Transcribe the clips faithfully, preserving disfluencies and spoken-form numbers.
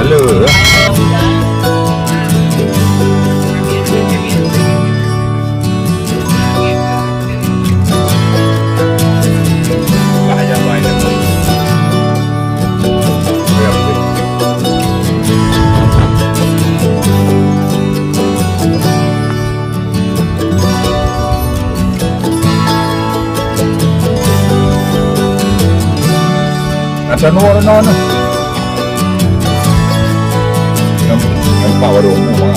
Le. Asa nuwoe reunoe nyoe. Nyam-, nyampak baru umur, ah.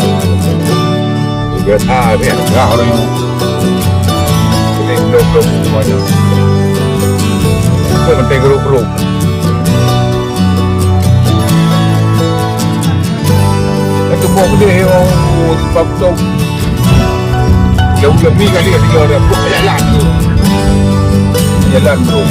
Tiga tahun, ya, enggak orang. Ini belum, belum semuanya. Itu penting grup-grup. Itu buat gede, oh, sebab tu. Jauh lebih kali ketiga ada. Jalan tu. Jalan tu.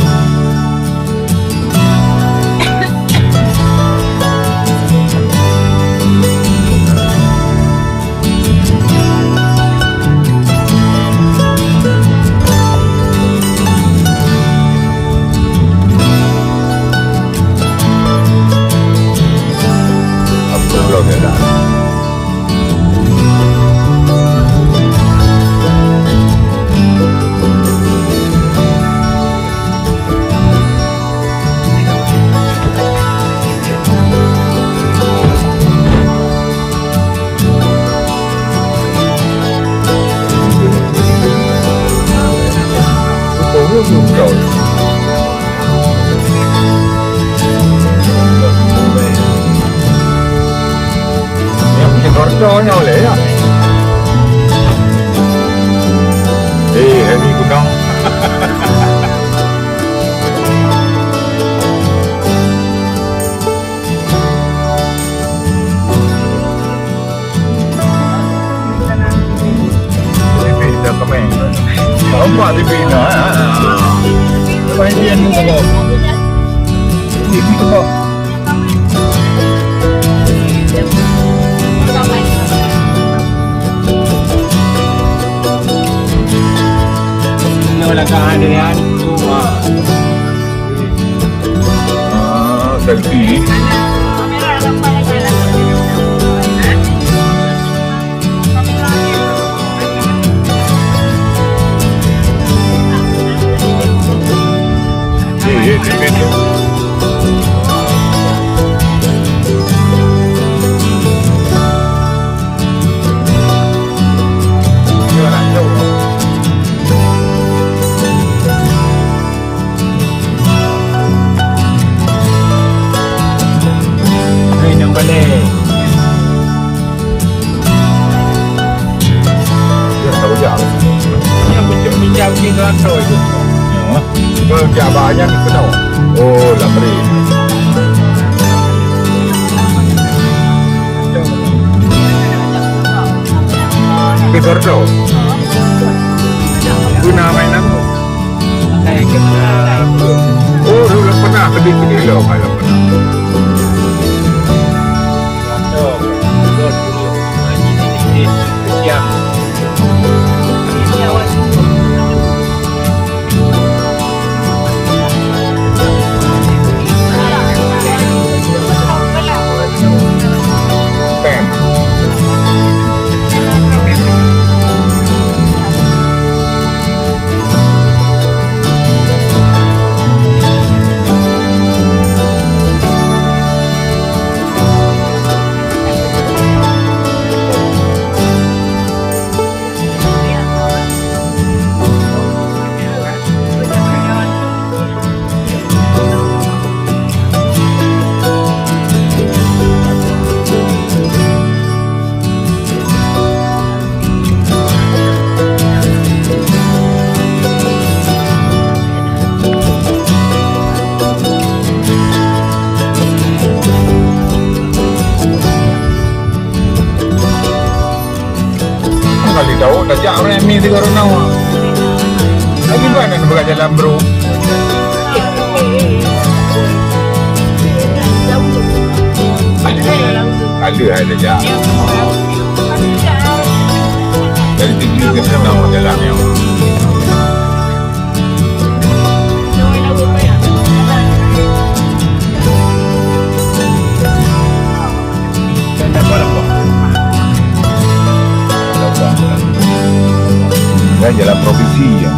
Nyang mungkin Horto nyoe lé, ya. Eh, Hemi Gunong. T V dah kemeng. Lompat T V dah, ha. Main dia ni tengok. T V tengok. Ini orang kat Adrian tu, ah. Ah, selfie. Iya, iya, iya, iya. Hai, nyang balèe. Ya, tahu jak. Nyang pinjam-pinjam ni tu asal itu. Ya. Ke Jabanya ni kenal. Oh, Lamri. Di Bordeaux. Guna mainan tu. Oh, dulu pernah, tapi tu dulu malam pernah. Kali tahu, tajak orang yang mi tiga orang nawa. Lagi mana nak buka jalan, bro? Ada, ada tajak. Dari tinggi ke sana jalan yang. Dalam provinsi ya.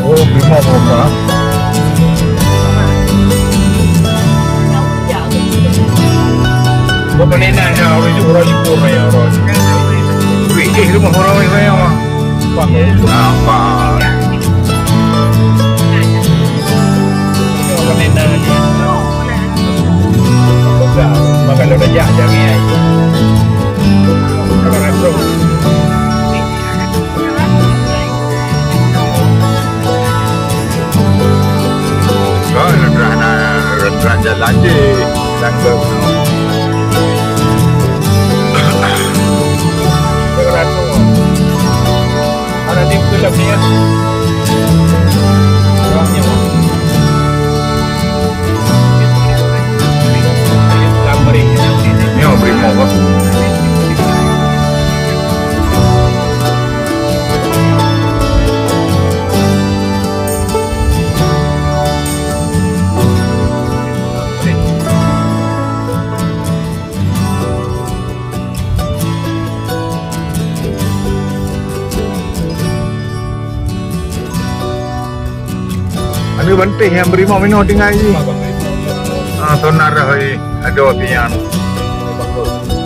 Oh, prima apa? Bukan enak ya, orang itu orang Ipoh ya, orang. Wih, eh, rumah orang Ipoh ya, orang. Apa? Bukan enak ya. Bukan, bukan lo dah jak, jak ni. Bukan, bukan. Kan rot rot na, rot rot jalan je, tangga. Ada di dalam ni ya. Dalam ni, oh. Nyoe bri moh, Bos. Aneuk bantéh nyang bri moh minoe tinggai jih. Ah, sonar dah, hai. Adoe pian.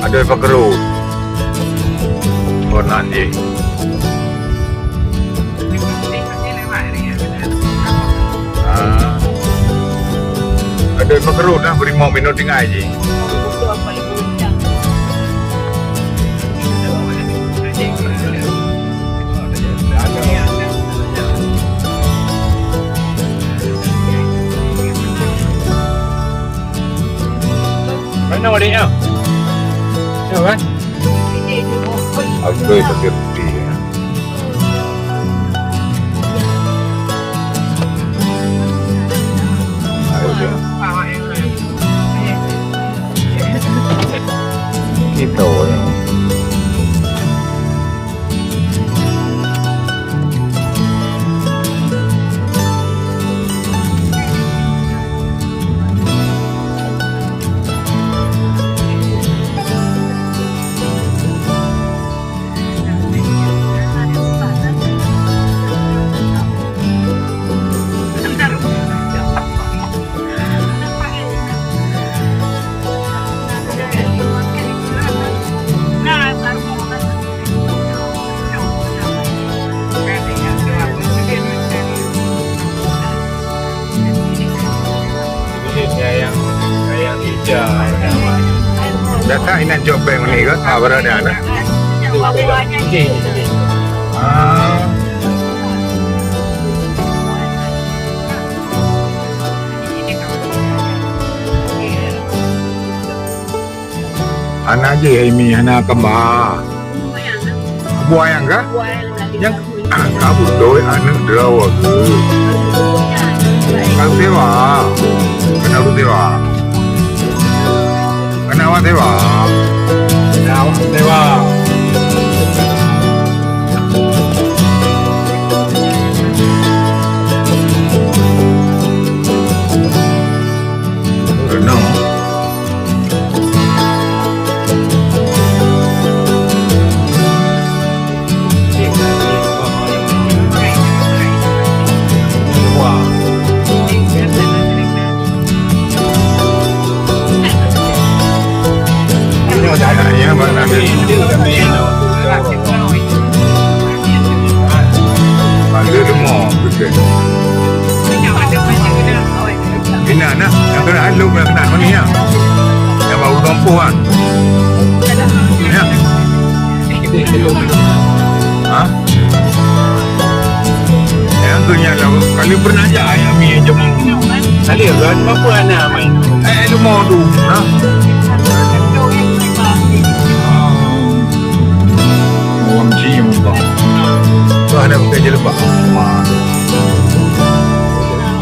Adoe pakru. Sonar jih. Ah. Adoe pakru dah bri moh minoe tinggai jih. Mana adiknya? Siapa? Aku pakai putih ya. Ayo, ya. Kita orang. Biasa inan cok bank ni ke? Ah, berada ada. Ah. Hana jih hai Mi, hana kamba. Buah nyang kah? Nyang ka beutôi aneuk droe. Ka sewa. Kena sewa. Kena awak sewa. Kena awak sewa. Renung. Bangga leumah, beutôi. Inan nah, nyang keunan lôn nyang keunan manis nyan. Nyang baru tumpôk kan. Ya. Ha? Nyang tu nyan lah, kali pernah jak ayah mi jom. Kali kan, apa anak main? Eh, lu mau tu, ha? Orang cium kau. Tu ada bukan jelebak. Ma.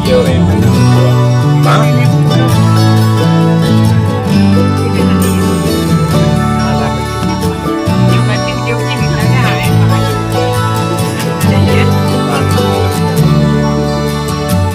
Dia orang yang kena. Ha?